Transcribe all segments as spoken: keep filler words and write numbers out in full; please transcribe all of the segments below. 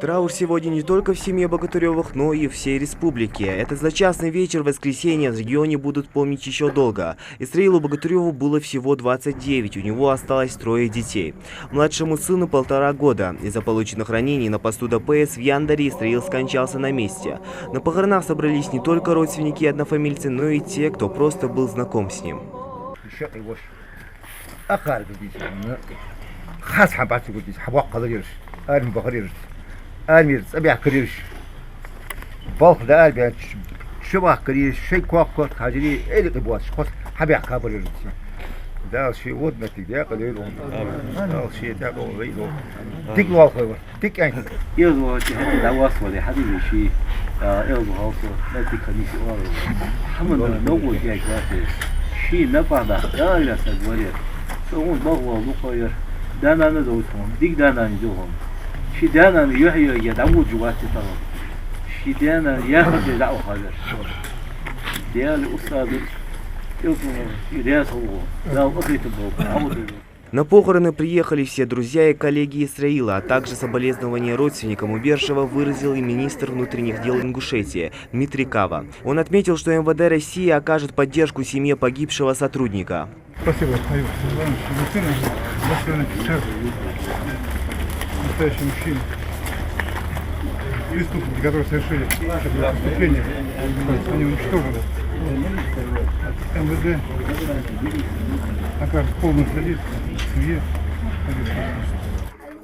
Траур сегодня не только в семье Богатырёвых, но и всей республике. Этот злосчастный вечер воскресенья в регионе будут помнить ещё долго. Исраилу Богатырёву было всего двадцать девять, у него осталось трое детей. Младшему сыну полтора года. Из-за полученных ранений на посту Д П С в Яндаре Исраил скончался на месте. На похоронах собрались не только родственники и однофамильцы, но и те, кто просто был знаком с ним. Акхар гудис, хас хьа бац гудис, хьа баккхалар ерш, арми бахар ерш, арми цӀа баьхкар ерш. Балха да арбян чу бахкар ерш, шай кох кот хажри, эли къи боц, хос хьа баьхка бар ерш. Дала ши вот метиг декъа лейло. Дала ши декъа лейло. Дик лоалхой вар. Диккан. Элза валча хӀаьта дӀавас вале, хьадига ши, а, элза валча, хӀаьта дика ниси оал. Хьамана новкъа геш ваце. Ши напада, да, я саг варе. Со гӀун бах вал лукхойр. Да-нана довтун, дик да-нана довтун. Ши да-нана юхь-юхь я дӀавуджу ваце тала. Ши да-нана яхар де дӀавахавер. Дела устадут, элза валча, дела савгӀо. Дала къахетам болба, хьамада. На похороны приехали все друзья и коллеги Исраила, а также соболезнования родственникам умершего выразил и министр внутренних дел Ингушетии Дмитрий Кава. Он отметил, что М В Д России окажет поддержку семье погибшего сотрудника. Спасибо, Аюб Сулейманович, за сына, достойный офицер, настоящий мужчина. Преступники, которые совершили это преступление, они уничтожены. М В Д окажет полное содействие семье.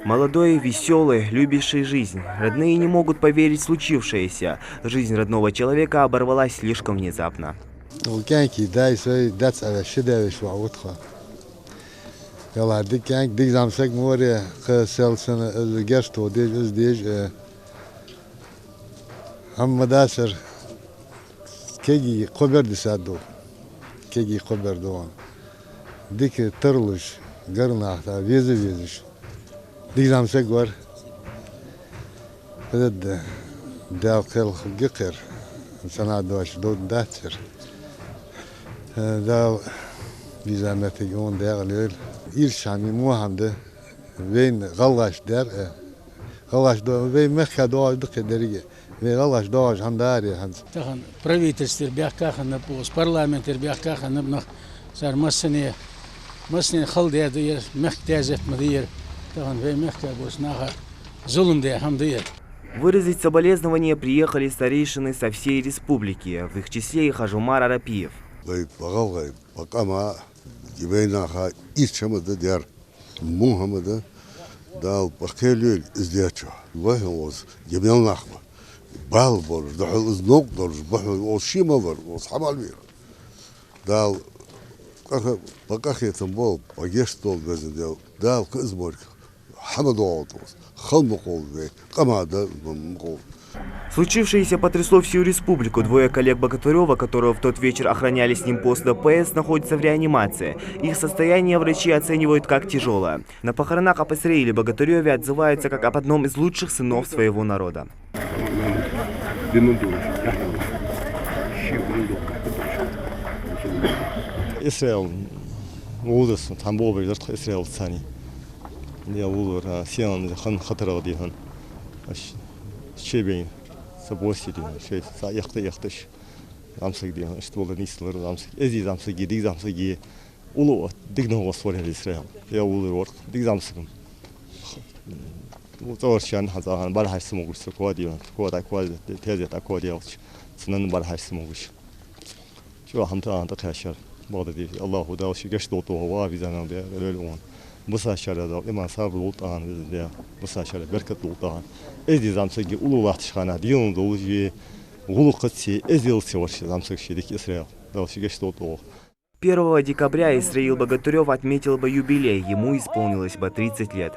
Молодой, весёлый, любивший жизнь. Родные не могут поверить в случившееся. Жизнь родного человека оборвалась слишком внезапно. Укх кӀаьнка даь-сай дац а ваьш, ши даь-веший воӀ ва тхо. Ялла дика кӀаьнк, дика зӀамсаг ма вар, кхы сел сана из гешт во деза, из деза, э, хӀама ма дацар. Кегий кхо бер дисад ду. Кегий кхо бер ду. Дика тарлуш, гарнахта, веза-везаш. Дика зӀамсаг вар. Хьададда, Дала кхел хургья кхер. Санна дош дод дацар. Дала веза моттиг укхунна декъала лойла. Ирча хӀама, во хӀама да. Вайна гӀалгӀаша дар, э, гӀалгӀаша до-, вай мехка доагӀаш да-кх деррига. Вай гӀалгӀаша доагӀаш хӀама дар е хӀанз. Тахан правительствера бехка хиннаб, парламентера бехка хиннаб нах, цар массане, массане хала даь да ер, мехка тезет ма дий ер. Тахан вай мехка болча наха зулам даь хӀама да ер. Выразить соболезнования приехали старейшины со всей республики, в их числе и Хаж-Умар Арапиев. Вай ба гӀалгӀай, ба къама, вай наха ирча хӀама да дар. Мухьаммада Дала бакъ лойла из дечох. Вай хьо оз, я мел нах ба. Бала болаш, духьал из новкъа долаш, бахьал оз ший мел вар, оз хьа мел вер. Дала къаха-, ба къахетам болба, ба гешт долда, Везан Дела. Дала кхы из морг хьа ма доагӀалда оз. Хала ма кхолда вай, къама да ма кхолда. Случившееся потрясло всю республику. Двое коллег Богатырёва, которые в тот вечер охраняли с ним пост Д П С, находятся в реанимации. Их состояние врачи оценивают как тяжёлое. На похоронах об Исраиле Богатырёве отзываются как об одном из лучших сынов своего народа. Исраил вузас, там бобризарх Исраил цани. Я вулар, а, сенан хан хатарагӀа дий хьона. Аш чебен, са босси дий хьона, шей, са яхта, яхташ. ЗӀамсаг дий хьона, ишта вола нийслар зӀамсаг. Эзи зӀамсаги, дика зӀамсаги. Улу дика ногӀос вар Исраил. Я вулар варх, дика зӀамсаг. М, цӀаварчан хьан цӀагӀан бархьаш самогуш, са коа дий хьона, коа дай коа, тезет а коа делч. Цунан бархьаш самогуш. Чо хьамта анта кхешар. Богда дий, Аллаху Дала ши гешт долту ва визанал бе, лёль он. Бусашара Дала иман сабр долтан визде. Бусашара беркат долтан. Эзи зӀамсаги улу лахташ хана, дилан должи, гӀулакхаци, эзилси варш зӀамсаг ши дика Исраил. Дала ши гешт долту. Первого декабря Исраил Богатырёв отметил бы юбилей, ему исполнилось бы тридцать лет.